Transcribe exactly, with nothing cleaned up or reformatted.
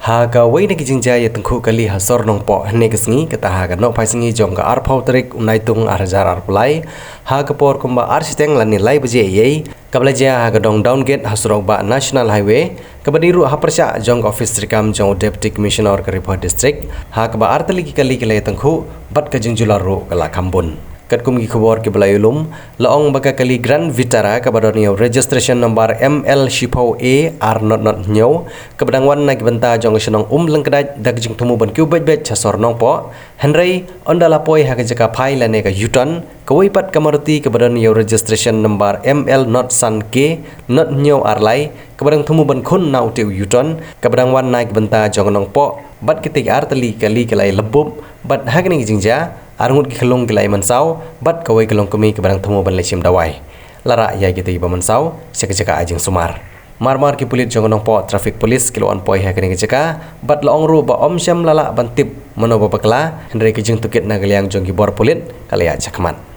Ha kawei na ki jingjia ïatyngkhuh kali ha sor Nongpoh hynne ka sngi, kata ha ka nohphai sngi jong ka arphew tarik u Naitung ar hajar arphew lai, ha ka por kumba ar shiteng lane lai baje eiei, kaba la jia ha ka dong Downgate ha surok bah National Highway, kaba dei ruh ha pyrshah jong ka ophis treikam jong u Deputy Commissioner ka Ri Bhoi District, ha kaba ar tylli ki kali ki la ïatyngkhuh bad ka jingjulor ruh ka la kham bun. Katkum ki khubor kiba la ïalum, la ong ba ka kali Grand Vitara kaba don ïa u registration number M L shiphew A ar not not hynñiew, kaba dang wan na ki bynta jong ka shnong Umlyngkdait da ka jingthmu ban kiew beit beit sha sor Nongpoh, hynrei ynda la poi ha ka jaka phai lane ka U-turn, kawei pat ka Maruti kaba don ïa u registration number M L not san K not hynñiew ar lai, kaba dang thmu ban khun na utei u U-turn, kaba dang wan na ki bynta jong ka Nongpoh, bad kitei ki ar tylli ki kali ki la ïalap bup, bad ha kane ka jingjia, ar ngut ki khyllung ki la ïamynsaw, bad kawei ka longkmie kaba dang thmu ban leit shim dawai. La rah ïa kitei kiba mynsaw sha ka jaka ai jingsumar. Mar mar ki pulit jong ka Nongpoh Traffic Police ki la wan poi ha kane ka jaka, bad la ong ruh ba ym shym la lah ban tip mano ba bakla, hynrei ka jingtohkit na ka liang jong ki bor pulit ka la ïaid shakhmat.